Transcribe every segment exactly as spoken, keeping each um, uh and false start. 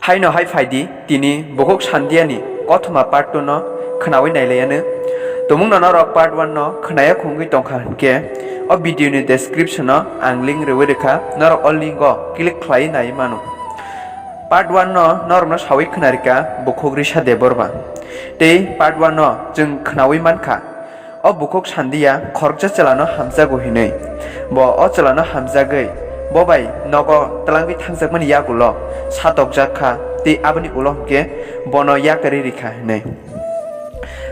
Haino hai phaidi tini bukhuk sandiani kothoma part two no khwnawi nailaiyanw. Tumungno norok part one no khwnaya khungwi tongkha hinkhe o video ni description o ang link rwwi rwkha, norok o link o click khlai nai mano. Part one no norokno sawi khwnarikha bukhuk Risa Debbarma. Tei part one no chwng khwnawi mankha. O bukhuk sandiya khoroksa chwlano hamjago hinwi. Bo o chwlano hamjagwi bo bai nogo twlangwi thangjakmani yagulo satokjak kha tei aboni ulo hinkhe bono yakarwi rikha hinwi.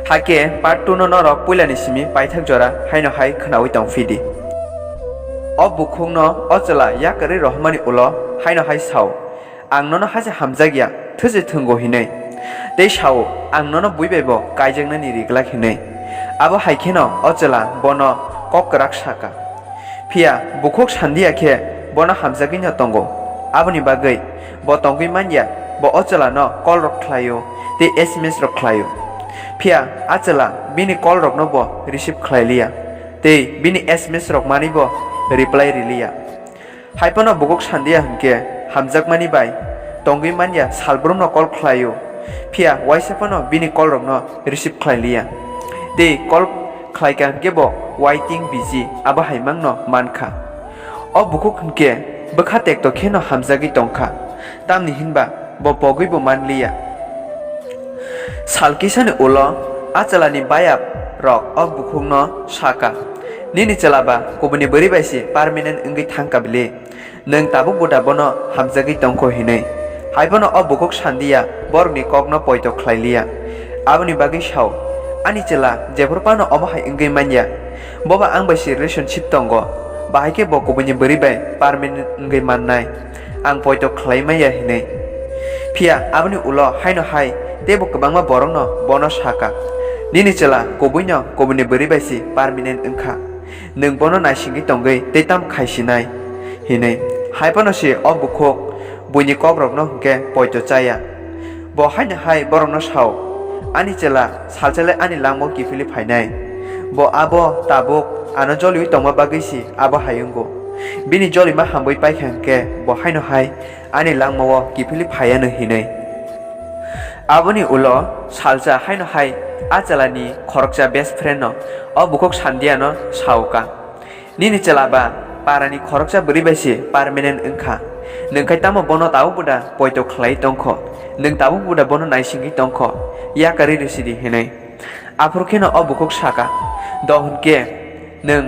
Hakhe part two no norok puilani simi paithak jora haino hai khwnawi tongphidi. O bukhukno o chwla yakarwi rohormani ulo haino hai sao, "Ang nono haise hamjakya, thwse thwngo," hinwi. Tei sao, "Ang nono bui bai bo kaijaknani ri glak," hinwi. Abo hai kheno o chwla bono kok kwrak saka. Phiya bukhuk sandiya khe bono hamjagwino tongo. Aboni bagwi bo tongwi manya, bo o chwlano call rok khlaio tei S M S rok khlaio. Phiya a chwla bini call rokno bo receive khlai liya tei bini S M S rok manwi bo reply ri liya. Hai phano bukhuk sandiya hinkhe hamjakmani bai tongwi manya salbrumno call khlaio, phiya waisa phano bini call rokno receive khlai liya. Tei call khlaikha hinkhe bo waiting busy abo hai mangno mankha. O bukhuk hinkhe bwkha tekto kheno hamjagwi tongkha, tamni hinba bo pogwibo manliya. Sal kisani ulo a chwlani bayap rok o bukhukno saka, "Nini chwla ba kubuni bwrwi bai se permanent wngwi thangkha bile? Nwng tabuk bo da bono hamjagwi tongkho," hinwi. Hai phano o bukhuk sandiya borokni kokno poito khlai liya. Aboni bagwi sao, "Ani chwla jephru phano omo hai wngwi manya. Bo ba ang bai se relationship tongo, bahai khe bo kubuni bwrwi bai permanent wngwi mannai. Ang poito khlai maya," hinwi. Phiya aboni ulo haino hai teibo kwbangma borokno bono saka, "Nini chwla kubuino kubuni bwrwi bai se permanent wngkha. Nwng bono naisingwi tongwi tei tamo khaisinai," hinwi. Hai phano se o bukhuk buini kokrokno hinkhe poito chaya. Bo haino hai borokno sao, "Ani chwla salsa le ani langmao kiphilwi phainai. Bo abo tabuk ano joliwi tongma bagwi se abo hai wngo. Bini jolima hamwi paikha hinkhe bo haino hai ani langmao kiphilwi phaiyanw," hinwi. Aboni ulo salsa haino hai a chwlani khoroksa best friend no o bukhuk sandiya no saoka, "Nini chwla ba parani khoroksa bwrwi bai se permanent wngkha. Nwng khai tamo bono tabuk buda poito khlai tongkho? Nwng tabuk buda bono naisingwi tongkho? Yakarwi rwsidi," hinwi. Aphuru kheno o bukhuk saka, "Do hinkhe nwng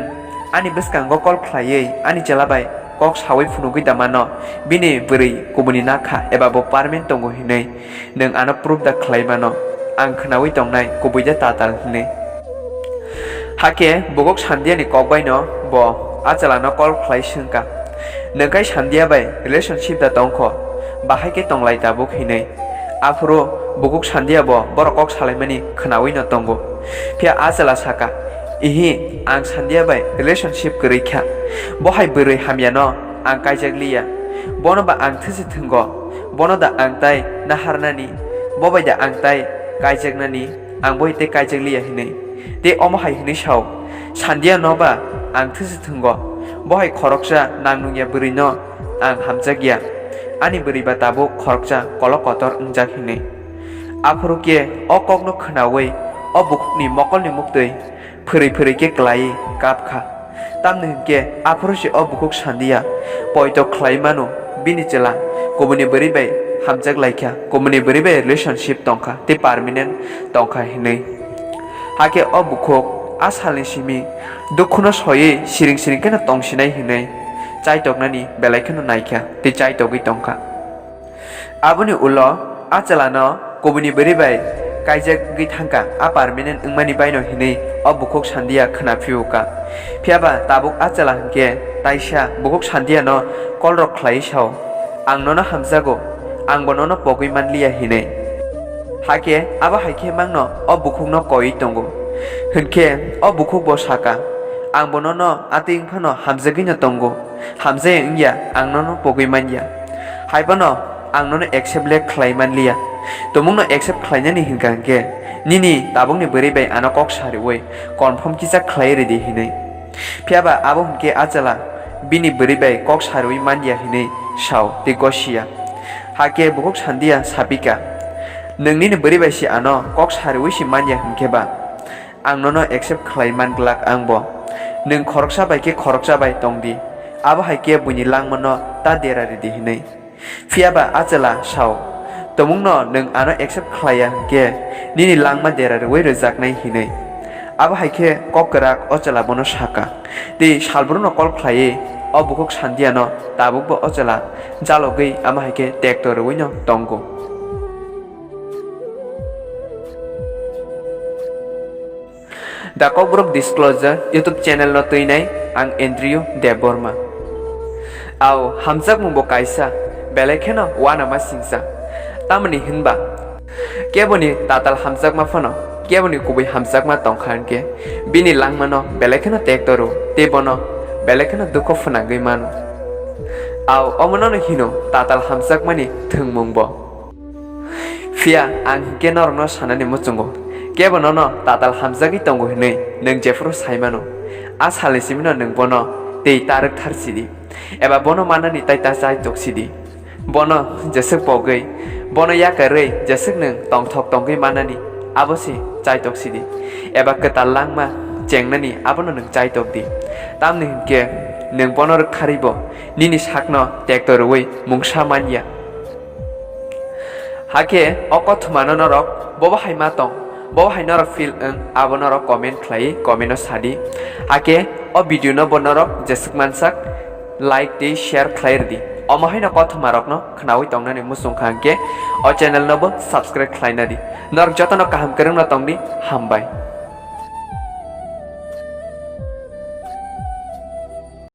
ani bwskango call khlaiwi ani chwla bai kok sawi phunugwi da mano, bini bwrwi kubuni nakha eba bo permanent tongo hinwi nwng ano proof da khlai mano? Ang khwnawi tongnai kubui da tatal," hinwi. Hakhe bukhuk sandiyani kok baino bo a chwlano call khlai swngkha, "Nwng khai sandiya bai relationship da tongkho? Bahai khe tonglai tabuk," hinwi. Aphuru bukhuk sandiya bo borok kok salaimani khwnawi no tongo. Phiya a chwla saka, "Ihi, ang sandiya bai relationship kwrwi kha. Bo hai bwrwi hamya no ang kaijak liya. Bono ba ang thwse thwngo? Bono da ang tai naharnani? Bo bai da ang tai kaijaknani? Ang bo tei kaijak liya," hinwi. Tei omo hai hinwi sao, "Sandiya no ba ang thwse thwngo? Bo hai khoroksa nang nungya bwrwi no ang hamjakya. Ani bwrwi ba tabuk khoroksa kolok kotor wngjak," hinwi. Aphuru khe o kokno khwnawi o bukhukni mokolni muktwi phwrwi phwrwi khe klaiwi kap kha. Tamni hwnkhe aphuru se o bukhuk sandiya poito khlai mano bini chwla kubuni bwrwi bai hamjak lai kha, kubuni bwrwi bai relationship tong kha tei permanent tong kha hinwi. Hakhe o bukhuk a salni simi dukhuno soiwi siring siring kheno tong sinai hinwi chaitoknani belai kheno nai kha tei chaitogwi tong kha. Aboni ulo a chwlano kubuni bwrwi bai kaijak wngwi thang kha, a permanent wngmani baino hinwi o bukhuk sandiya khwna phio kha. Phiya ba tabuk a chwla hwnkhe taisa bukhuk sandiyano call rok khlaiwi sao, "Ang nono hamjago, ang bo nono pogwi man liya," hinwi. Hakhe abo hai khe mangno o bukhukno koiwi tongo. Hwnkhe o bukhuk bo saka, "Ang bo nono atwi wng phano hamjagwi no tongo, hamjaya wngya ang nono pogwi man ya. Hai phano ang nono accept le khlai man liya. Tumungno accept khlainani hwnkha hwnkhe nini tabukni bwrwi bai ano kok sariui confirm kisa khlai ridi," hinwi. Phiya ba abo hwnkhe a chwla bini bwrwi bai kok sariui man ya hinwi sao tei gosia. Hakhe bukhuk Sandia sapikha, "Nwng nini bwrwi bai se ano kok sariwi se manya hwnkhe ba, ang nono accept khlai man glak ang bo. Nwng khoroksa bai khe khoroksa bai tong di, abo hai khe buini langmano ta dera ridi," hwnwi. Phiya ba a chwla sao, "Tumungno nwng ano accept khlai ya hwnkhe nini langma dera rwui rwjaknai," hwnwi. Abo hai khe kok kwrak o chwla bono sakha. Tei salbruno call khlaiwi o bukhuk Sandiano tabukbo o chwla jalogwi amo hai khe tekto rwui no tongo. The Kokborok Disclosure YouTube channel no twinai ang Andrew Debbarma. Au hamjakmung bo kaisa, belai kheno uanama singsa. Tamoni hinba, keboni tatal hamjakma phano, keboni kubui hamjakma tongkha hwnkhe, bini langmano belai kheno tekto rw, tei bono belai kheno dukho phwnangwi mano. Au omonono hino tatal hamjakmani thwngmung bo. Phiya ang hinkhe norokno sanani muchungo, kebo nono tatal hamjagwi tongo hwnwi nwng jephuru sai mano, a salni simino nwng bono tei ta rwk thar sidi, eba bono manani tai ta chaitok sidi. Bono jeswk pogwi, bono yakarwi jeswk nwng tongthok tongwi manani, abo se chaitok sidi, eba kwtal langma chengnani abono nwng chaitok di. Tamni hinkhe nwng bono rwktharwibo nini sakno tekto rwui mungsa man ya. Hakhe o kothomano norok bobo hai ma tong, bobo hai norok feel wng, abo norok comment khlaiwi comment-o sadi. Hakhe o video-no bo norok jeswk mansak like tei share khlai rwdi. Omo haino kothomarokno khnaui tongnani muchungkha hwnkhe o channel-no bo subscribe khlaina di. Norok jotono kaham kwrwngno tongdi, hambai.